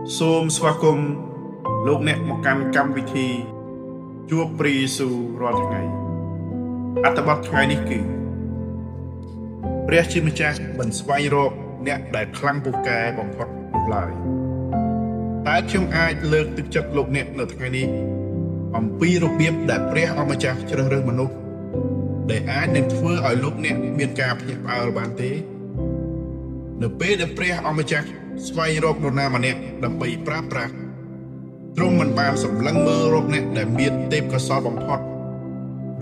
សូមស្វាគមន៍លោកអ្នកមកកាន់កម្មវិធីជួបព្រះយេស៊ូវរាល់ថ្ងៃអត្ថបទថ្ងៃនេះគឺព្រះជាម្ចាស់មិនស្វែងរកអ្នកដែលខ្លាំងពូកែបំផុតនោះឡើយតែខ្ញុំអាចលើកទឹកចិត្តលោកអ្នកនៅថ្ងៃនេះអំពីរបៀបដែលព្រះអម្ចាស់ជ្រើសរើសមនុស្សដែលអាចនឹងធ្វើឲ្យលោកអ្នកមានការភ្ញាក់ផ្អើលបានទេ នៅពេលដែលព្រះអម្ចាស់ស្វែងរកនរណាម្នាក់ដើម្បីប្រើប្រាស់ទ្រង់មិនបានសម្លឹងមើលរកអ្នកដែលមានទេពកោសល្យបំផុត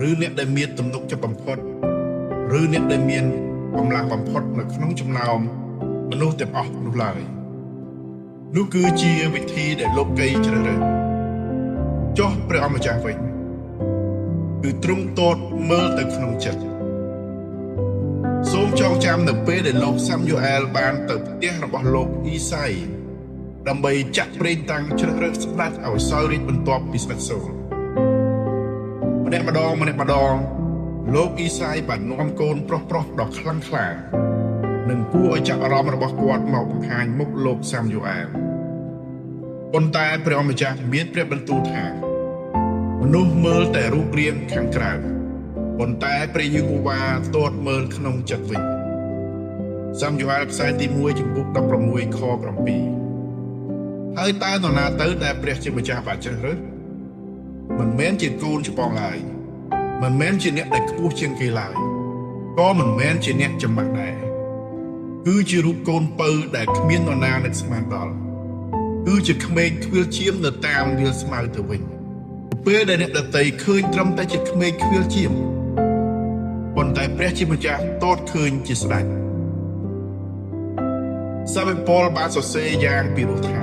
ឬអ្នកដែលមានទំនុកចិត្តបំផុតឬអ្នកដែលមានកម្លាំងបំផុតនៅក្នុងចំណោមមនុស្សទាំងអស់នោះឡើយនោះគឺជាវិធីដែលលោកីជ្រើសរើសចុះព្រះអម្ចាស់វិញគឺទ្រង់ទតមើលទៅក្នុងចិត្ត សូមចងចាំនៅពេលដែលលោកសាំយូអែលបានទៅផ្ទះរបស់លោកអ៊ីសាយដើម្បីចាក់ប្រេងតាំងជ្រើសរើសស្ដេចឲ្យសោយរាជបន្ទាប់ពីស្ដេចសូលម្នាក់ម្ដងម្នាក់ម្ដងលោកអ៊ីសាយបាននាំកូនប្រុសប្រុសដ៏ខ្លាំងក្លានិងគួរឲ្យចាប់អារម្មណ៍របស់គាត់មកបង្ហាញមុខលោកសាំយូអែលប៉ុន្តែព្រះអម្ចាស់មានព្រះបន្ទូលថាមនុស្សមើលតែរូបរាងខាងក្រៅប៉ុន្តែព្រះយេហូវ៉ាទតមើលក្នុងចិត្តវិញ សាំយូអែលខ្សែទី1ជំពូក16ខ7ហើយតើនរណាទៅដែលព្រះជាម្ចាស់បានជ្រើសរើសមិនមែនជាកូនច្បងឡើយមិនមែនជាអ្នកដែលខ្ពស់ជាងគេឡើយក៏មិនមែនជាអ្នកចំមាស់ដែរគឺជារូបកូនពៅដែលគ្មាននរណានឹកស្មានដល់គឺជាក្មេងខ្វៀលចៀមនៅតាមវាលស្មៅទៅវិញពេលដែលអ្នកដទៃឃើញត្រឹមតែជាក្មេងខ្វៀលចៀមប៉ុន្តែព្រះជាម្ចាស់ទតឃើញជាស្ដេច សាវកប៉ុលបានសរសេរយ៉ាងពីរោះថា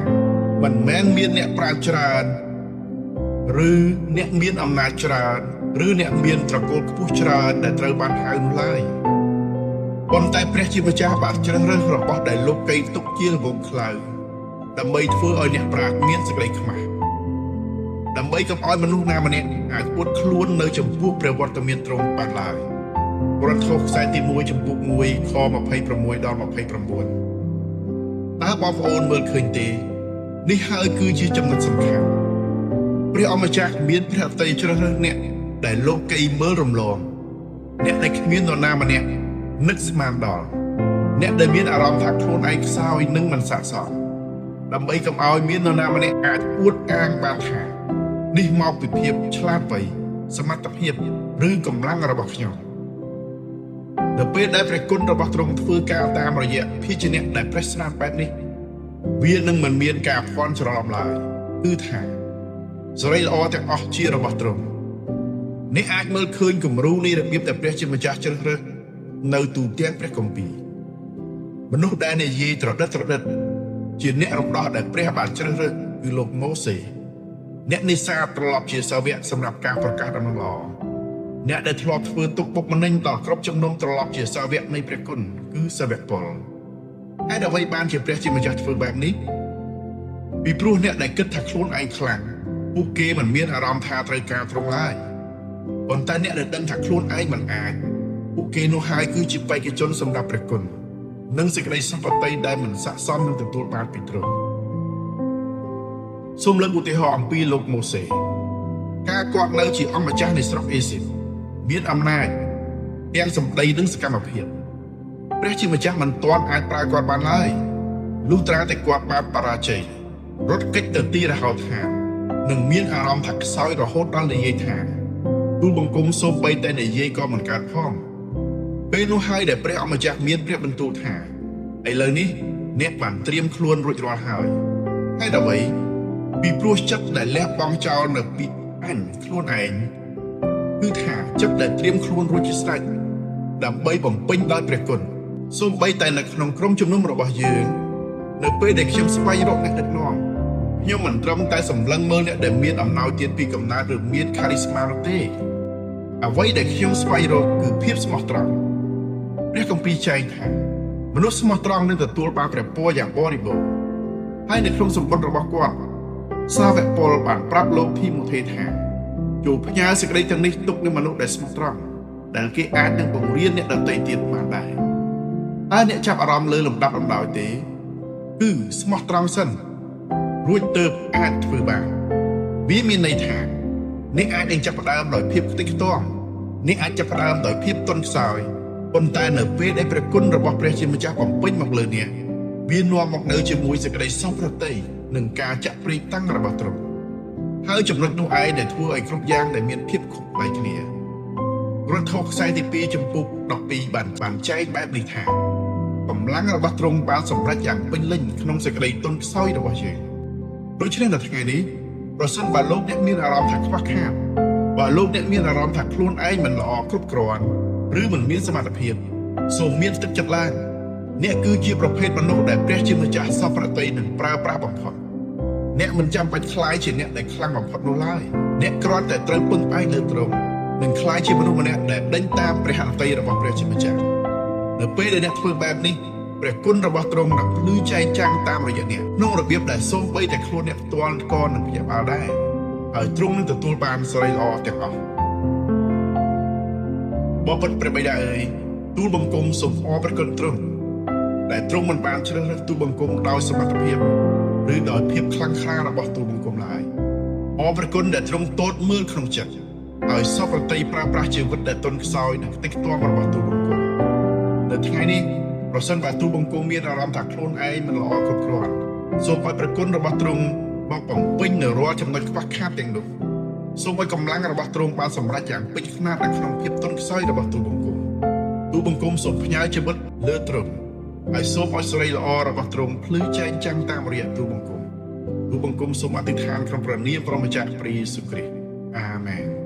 មិនមែនមានអ្នកប្រាជ្ញច្រើនឬអ្នកមានអំណាចច្រើនឬអ្នកមានត្រកូលខ្ពស់ច្រើនដែលត្រូវបានហៅនោះឡើយប៉ុន្តែព្រះជាម្ចាស់បានជ្រើសរើសរបស់ដែលលោកីទុកជាល្ងង់ខ្លៅដើម្បីធ្វើឲ្យអ្នកប្រាជ្ញមានសេចក្តីខ្មាស់ដើម្បីកុំឲ្យមនុស្សណាម្នាក់អាចអួតខ្លួននៅចំពោះព្រះវត្តមានទ្រង់បានឡើយកូរិនថូសខ្សែទី1ជំពូក1ខ26ដល់29 តើបងប្អូនមើលឃើញទេនេះហើយគឺជាចំណុចសំខាន់ព្រះអម្ចាស់មានព្រះហឫទ័យជ្រើសរើសអ្នកដែលលោកីមើលរំលងអ្នកដែលគ្មាននរណាម្នាក់នឹកស្មានដល់អ្នកដែលមានអារម្មណ៍ថាខ្លួនឯងខ្សោយនិងមិនស័ក្តិសមដើម្បីកុំឲ្យមាននរណាម្នាក់អាចអួតអាងបានថានេះមកពីភាពឆ្លាតវៃសមត្ថភាពឬកម្លាំងរបស់ខ្ញុំនៅពេលដែលព្រះគុណរបស់ទ្រង់ធ្វើការតាមរយៈភាជនៈដែលប្រេះស្រាំបែបនេះ វានឹងមិនមានការភ័ន្តច្រឡំឡើយគឺថាសិរីល្អទាំងអស់ជារបស់ទ្រង់អ្នកអាចមើលឃើញគំរូនៃរបៀបដែលព្រះជាម្ចាស់ជ្រើសរើសនៅទូទាំងព្រះគម្ពីរមនុស្សដែលនិយាយត្រដិតត្រដិតជាអ្នករំដោះដែលព្រះបានជ្រើសរើសគឺលោកម៉ូសេអ្នកនេសាទត្រឡប់ជាសាវកសម្រាប់ការប្រកាសដំណឹងល្អអ្នកដែលធ្លាប់ធ្វើទុក្ខបុកម្នេញដល់គ្រប់ជំនុំត្រឡប់ជាសាវកនៃព្រះគុណគឺសាវកប៉ុលហេតុអ្វីបានជាព្រះជាម្ចាស់ធ្វើបែបនេះ ពីព្រោះអ្នកដែលគិតថាខ្លួនឯងខ្លាំងពួកគេមិនមានអារម្មណ៍ថាត្រូវការទ្រង់ឡើយប៉ុន្តែអ្នកដែលដឹងថាខ្លួនឯងមិនអាចពួកគេនោះហើយគឺជាបេក្ខជនសម្រាប់ព្រះគុណនិងសេចក្តីសម្បត្តិដែលមិនស័ក្តិសមនឹងទទួលបានពីទ្រង់សូមលើកឧទាហរណ៍អំពីលោកម៉ូសេការគាត់នៅជាអង្គម្ចាស់នៃស្រុកអេស៊ីបមានអំណាចទាំងសម្ដីនិងសកម្មភាពព្រះជាម្ចាស់មិនទាន់អាចប្រើគាត់បានឡើយលុះត្រាតែគាត់បានបរាជ័យ រត់គេចទៅទីរហោឋាននិងមានអារម្មណ៍ថាខ្សោយរហូតដល់និយាយថាទូលបង្គំសូម្បីតែនិយាយក៏មិនកើតផងពេលនោះហើយដែលព្រះអម្ចាស់មានព្រះបន្ទូលថាឥឡូវនេះអ្នកបានត្រៀមខ្លួនរួចរាល់ហើយហើយអ្វីពីព្រោះចិត្តដែលលះបង់ចោលនៅពាក្យអញខ្លួនឯងគឺថាចិត្តដែលត្រៀមខ្លួនរួចជាស្រេចដើម្បីបំពេញដោយព្រះគុណសូម្បីតែនៅក្នុងក្រុមជំនុំរបស់យើង នៅពេលដែលខ្ញុំស្វែងរកអ្នកដឹកនាំខ្ញុំមិនត្រឹមតែសម្លឹងមើលអ្នកដែលមានអំណោយទានពីកំណើតឬមាន charisma នោះទេអ្វីដែលខ្ញុំស្វែងរកគឺភាពស្មោះត្រង់ព្រះគម្ពីរចែងថាមនុស្សស្មោះត្រង់នឹងទទួលបានព្រះពរយ៉ាងបរិបូរណ៍ហើយនៅក្នុងសម្បត្តិរបស់គាត់សាវកប៉ុលបានប្រាប់លោកធីម៉ូថេថាចូលផ្ញើសេចក្តីទាំងនេះទុកនឹងមនុស្សដែលស្មោះត្រង់ដែលគេអាចនឹងបង្រៀនអ្នកដទៃទៀតបានដែរតើអ្នកចាប់អារម្មណ៍លើលំដាប់លំដោយទេ គឺស្មោះត្រង់សិន រួចទើបអាចធ្វើបានវាមានន័យថាអ្នកអាចនឹងចាប់ផ្ដើមដោយភាពខ្ទេចខ្ទាំអ្នកអាចចាប់ផ្ដើមដោយភាពទន់ខ្សោយប៉ុន្តែនៅពេលដែលព្រះគុណរបស់ព្រះជាម្ចាស់បំពេញមកលើអ្នកវានាំមកនៅជាមួយសេចក្តីសោកប្រតិយនិងការចាក់ព្រៃតាំងរបស់ទ្រង់ហើយចំណុចនោះឯងដែលធ្វើឲ្យគ្រប់យ៉ាងដែលមានភាពខុសប្លែកគ្នារដ្ឋោខ្សែទី2ចំពុក12បានចែងបែបនេះថាកម្លាំងរបស់ទ្រង់បានសម្រេចយ៉ាងពេញលេញក្នុងសេចក្តីទន់ខ្សោយរបស់យើងដូច្នេះនៅថ្ងៃនេះប្រសិនបើលោកអ្នកមានអារម្មណ៍ថាខ្វះខាតបើលោកអ្នកមានអារម្មណ៍ថាខ្លួនឯងមិនល្អគ្រប់គ្រាន់ឬមិនមានសមត្ថភាពសូមមានទឹកចិត្តឡើងអ្នកគឺជាប្រភេទមនុស្សដែលព្រះជាម្ចាស់សពប្រតិយនឹងប្រើប្រាស់បំផុតអ្នកមិនចាំបាច់ក្លាយជាអ្នកដែលខ្លាំងបំផុតនោះឡើយអ្នកគ្រាន់តែត្រូវពឹងផ្អែកលើទ្រង់និងក្លាយជាមនុស្សម្នាក់ដែលដេញតាមព្រះហឫទ័យរបស់ព្រះជាម្ចាស់នៅពេលដែលអ្នកធ្វើបែបនេះព្រះគុណរបស់ទ្រង់នឹងភ្លឺចែងចាំងតាមរយៈអ្នកក្នុងរបៀបដែលសូម្បីតែខ្លួនអ្នកផ្ទាល់ក៏នឹងភ្ញាក់ផ្អើលដែរហើយទ្រង់នឹងទទួលបានសិរីល្អទាំងអស់បបិទ្ធព្រះបិតាអើយទូលបង្គំសូមអរព្រះគុណទ្រង់ដែលទ្រង់មិនបានជ្រើសរើសទូលបង្គំដោយសមត្ថភាពឬដោយភាពខ្លាំងក្លារបស់ទូលបង្គំឡើយអរព្រះគុណដែលទ្រង់ទតមើលក្នុងចិត្តហើយសពប្រតិយប្រើប្រាស់ជីវិតដែលទន់ខ្សោយនិងខ្ទេចខ្ទាំរបស់ទូលបង្គំនៅថ្ងៃនេះប្រសិនបើទូលបង្គំមានអារម្មណ៍ថាខ្លួនឯងមិនល្អគ្រប់គ្រាន់សូមឲ្យព្រះគុណរបស់ទ្រង់មកបំពេញនៅរាល់ចំណុចខ្វះខាតទាំងនោះសូមឲ្យកម្លាំងរបស់ទ្រង់បានសម្រេចយ៉ាងពេញខ្នាតនៅក្នុងភាពទន់ខ្សោយរបស់ទូលបង្គំទូលបង្គំសូមផ្ញើជីវិតលើទ្រង់ហើយសូមឲ្យសិរីល្អរបស់ទ្រង់ភ្លឺចែងចាំងតាមរយៈទូលបង្គំទូលបង្គំសូមអធិដ្ឋានក្នុងព្រះនាមព្រះម្ចាស់ព្រះយេស៊ូវគ្រីស្ទអាមែន។